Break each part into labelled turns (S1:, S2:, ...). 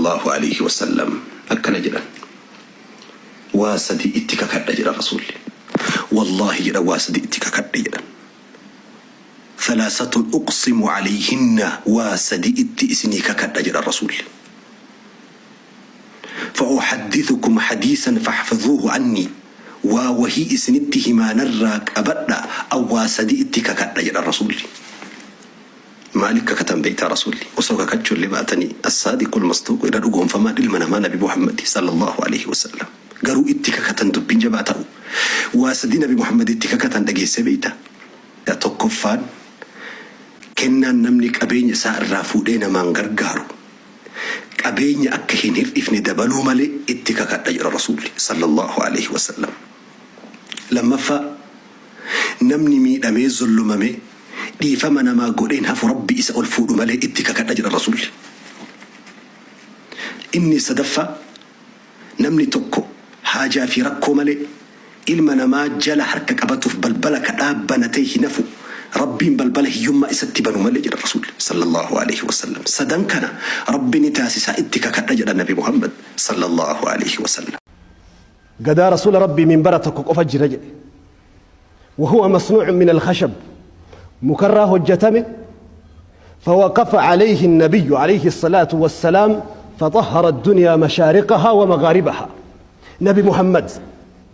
S1: Sallallahu Aleyhi Wasallam akkana jedhan, Waa sadi itti kakadha jedhan Rasuulli. Wallaahi jedhan waa sadi itti kakadhe jedhan. Thalaasatun uqsimu aleyhinna waa sadi itti isinii kakadha jedhan Rasuulli. Fa'uhaddithukum hadiisan fahfazuuhu annii waa wahii isinitti himaa narraa qabadha an waa sadi itti kakadha jedhan Rasuulli. Maaliif kakatan beektaa Rasuulli? Osoo kakachuullee baatanii As-saadiqul masduuq irra dhugoomfamaan ilma namaa Nabi Muhammadi sallallaahu aleyhi wasallam. Garuu itti kakatan dubbiin jabaa ta'u. Waa sadii Nabi Muhammad itti kakatan dhageessee beektaa? Tokkoffaan kennaan namni qabeenya isaa irraa fuudhee namaan gargaaru qabeenya akka hin hir'ifne dabaluu malee itti kakadha jedha Rasuulli sallallaahu aleyhi wasallam. Lammaffaa Namni miidhamee zollomame dhiifama namaa godheen hafu Rabbi isa ol fuudhu malee itti kakadha jedhan Rasuulli. Inni sadaffaa namni tokko haajaa fi rakkoo malee ilma namaa jala harka qabatuuf balbala kadhaa banatee hin hafu Rabbiin balbala hiyyummaa isatti banu malee jedhan Rasuulli sallallaahu aleyhi wasallam. Sadan kana Rabbi ni taasisaa itti kakadha jedhan Nabi Muhammad sallallaahu aleyhi wasallam.
S2: Gadaa Rasuula Rabbii minbara tokko qofa jira jedhe. Wahuwa masnuucun min alkhashab. Mukarraa hojjatame. فوقف عليه النبي عليه الصلاة والسلام فطهر الدنيا مشارقها ومغاربها نبي محمد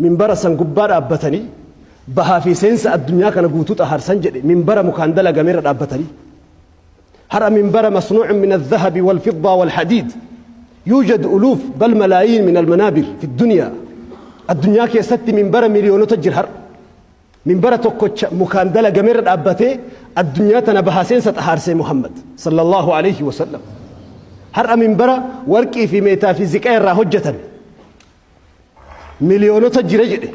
S2: من برسا قبار أبتني بها في سنس الدنيا كان قوتو طهر سنجد من بر مكان دلق مير أبتني Har'a minbara masnuucun min alzahabi walfiddaa walhadiid yuujad uluuf bal malaayiin min almanaabir fi dunyaa addunyaa keessatti minbara miliyoonota jira har'a minbara tokkocha mukaan dalagamerra dhaabbatee addunyaa tana bahaa seensa xahaarsee Muhammad sallallahu alaihi wasallam har'a minbara warqii fi meetaa fi ziqaa irraa hojjetame miliyoonota jira jedhe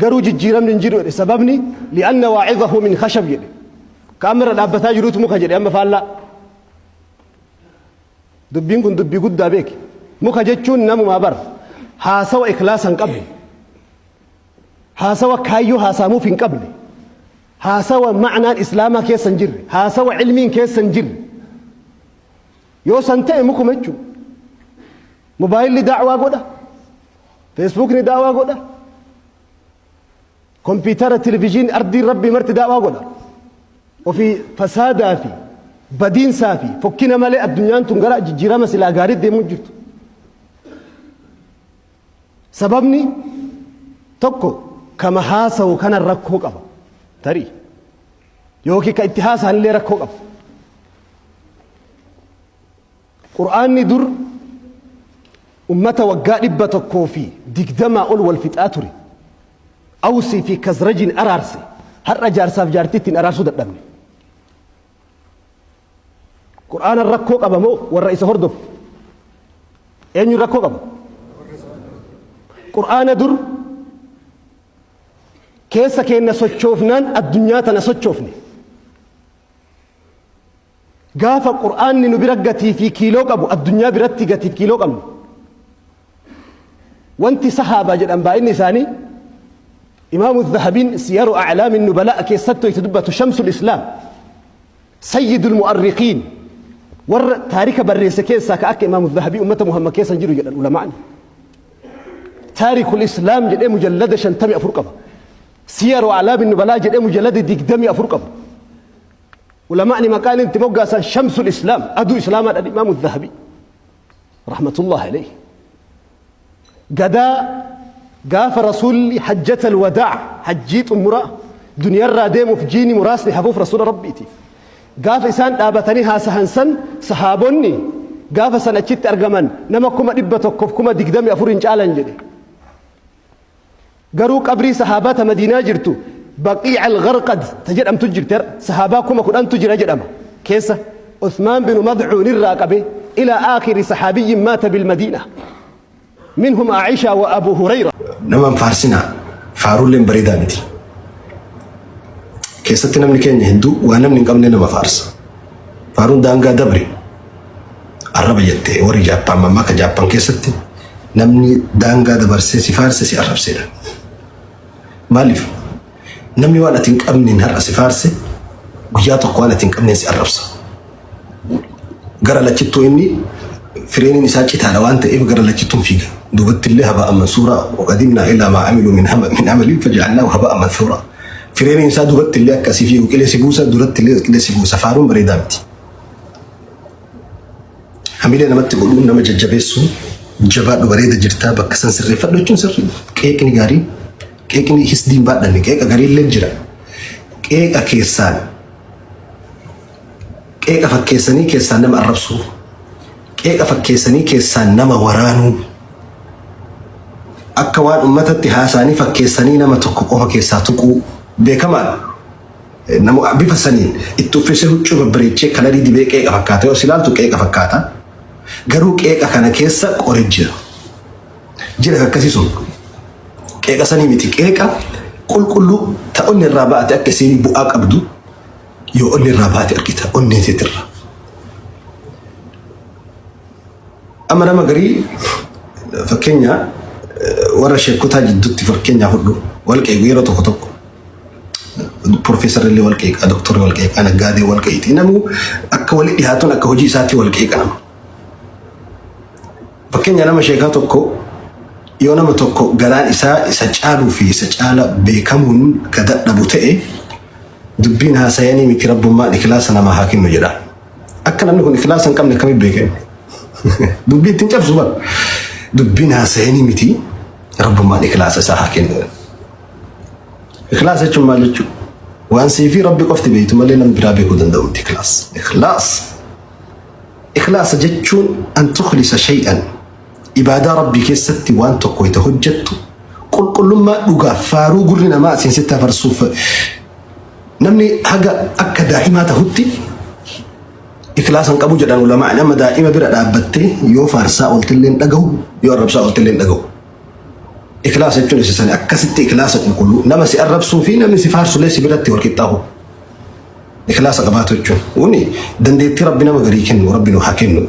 S2: garuu jijjiiramni hin jiru jedhe sababni li'anna waa'izahu min khashab jedhe ka amma irra dhaabbataa jirutu muka jedhe amma faallaa dubbiin kun dubbii guddaa beeki muka jechuun namumaa bar haasawa ikhlaasa hin qabne haasawa kaayyoo haasaamuuf hin qabne haasawa ma'naan islaamaa keessa hin jirre haasawa ilmiin keessa hin jirre yoo san ta'e mukuma jechuudha Mobaayilli da'waa godha. Feesbuukni da'waa godha. Kompiitara, televizyiin, ardiin rabbii marti da'waa godha. Ofii fasaadaa fi badiinsaa fi fokkina malee addunyaan tun gara jijjiirama silaa gaarii deemuu jirtu. Sababni tokko kama haasawu kana rakkoo qaba. Tarii yookiin ka itti haasa'an illee rakkoo qaba. Qur'aanni dur ummata waggaa 120 ol wal fixaa ture. Awsii fi Kazrajiin araarse. Har'a jaarsaaf jaartii ittiin araarsuu dadhabne. Qur'aana rakkoo qaba moo warra isa hordofu? Eenyu rakkoo qaba? Qur'aana dur keessa keenna sochoofnaan addunyaa tana sochoofne. Gaafa Qur'aanni nu bira gatii fi kiiloo qabu addunyaa biratti gatii fi kiiloo qabna. Wanti sahaabaa jedhan baay'inni isaanii Imaamu Zahabiin Siyaru A'laami Nubalaa keessatti itti dubbatu Shamsul Islaam Sayyidul Mu'arriqiin warra taarika barreesse keessaa ka akka Imaamu Zahabii ummata Muhammad keessa hin jiru jedhan ulamaani. Taarikul Islaam jedhee mujallada 54 qaba. Siyaru A'laami Nubalaa jedhee mujallada 24 qaba. Ulamaa'ni maqaan itti moggaasan Shamsul Islaam, aduu Islaamaa dha Imaamu Zahabii. Rahmatullahi alayhi. Gadaa gaafa Rasuulli hajjatal wadaa hajjii xumuraa duniyarraa deemuuf jiini muraasni hafuuf Rasuula Rabbiitiif. Gaafa isaan dhaabatanii haasahan san sahaabonni gaafa san achitti argaman nama 124,000 hin caalan jedhe. Garuu qabrii sahaabaa ta Madiinaa jirtu Baqiic al-Gharqad ta jedhamtu jirti har'a. Sahaabaa 10,000tu jira jedhama. Keessa Uthmaan binu Madcuun irraa qabee ilaa aakhiri sahaabiyyin maata bil Madiina. Minhum Aisha wa Abu Hurayra.
S1: Nama hin faarsinaa. Faaruulleen bareedaa miti. Keessatti namni keenya hedduu waa namni hin qabne nama faarsa. Faaruun daangaa dabre. Arraba jette warri Jaappaan mammaaka Jaappaan keessatti namni daangaa dabarsee si faarse si arrabseedha. Maaliif? Namni waan ati hin qabneen har'a si faarse guyyaa tokko waan ati hin qabneen si arrabsa. Gara lachittuu inni Fireeniin isaa citaadha waan ta'eef gara lachittuun fiiga. Duubatti illee habaa'a mansuuraa waqadimnaa ilaa maa amiluu min amalin faja'alnaahu habaa'a mansuuraa. Fireeniin isaa duubatti illee akka asii fiigu qilee si buusa duratti illee qilee si buusa faaruun bareedaa miti. Hamilee namatti godhuun nama jajjabeessuun jabaadhu bareeda jirtaa bakka san sirreeffadhu jechuun sirrii qeeqni gaarii qeeqni hisdiin baadhanne qeeqa gariillee jira. Qeeqa keessaan Qeeqa fakkeessanii keessaan nama arrabsuu. Qeeqa fakkeessanii keessaan nama waraanuu. Akka waan ummatatti haasaanii fakkeessanii nama tokko qofa keessaa tuquu beekamaadha. Nama bifa saniin itti uffisee huccuu babbareechee kalarii dibee qeeqa fakkaata. Yoo si ilaaltu qeeqa fakkaata. Garuu qeeqa kana keessa qori jira. Jira akkasii sun. Qeeqa sanii miti. Qeeqa qulqulluu ta onni irraa ba'ate akka isiin bu'aa qabdu Yoo onni irraa baate argita onnee teetirra. Amma nama garii fakkeenya warra sheekotaa jidduutti fakkeenyaa fudhu wal qeequ yeroo tokko tokko. Profeesarri illee wal qeeqa, doktorri wal qeeqa, naggaadee wal qeeqti. Namuu akka wali dhiyaatuun akka hojii isaatti wal qeeqa nama. Fakkeenya nama sheekaa tokko yoo nama tokko garaan isaa isa caaluu fi isa caala beekamuun ka dadhabu ta'e Dubbiin haasayanii miti Rabbummaan ikhlaasa namaa haa kennu jedha. Akka namni kun ikhlaasa hin qabne akkamitti beeken? Dubbii ittiin cabsu bar. Dubbiin haasayanii miti Rabbummaan ikhlaasa isaa haa kennu. Ikhlaasa jechuun maal jechuudha? Waan sii fi Rabbi qofti beektu malee namni biraa beekuu danda'u miti ikhlaas. Ikhlaas. Ikhlaasa jechuun an tukhlisa shay'an Ibaadaa Rabbii keessatti waan tokko wayita hojjettu qulqullummaa dhugaaf faaruu gurri namaa asiin sitti hafarsuuf namni haga akka daa'imaa tahutti ikhlaasa hin qabu jedhan ulamaan amma daa'ima bira dhaabbattee yoo faarsaa ooltillee hin dhagahu yoo arrabsaa ooltillee hin dhagahu. Ikhlaasa jechuun isa sani akkasitti ikhlaasa qulqulluu nama si arrabsuu fi namni si faarsullee si biratti wal qixxaahu. Ikhlaasa qabaatu jechuun kuni dandeettii Rabbi nama garii kennu Rabbi nu haa kennu.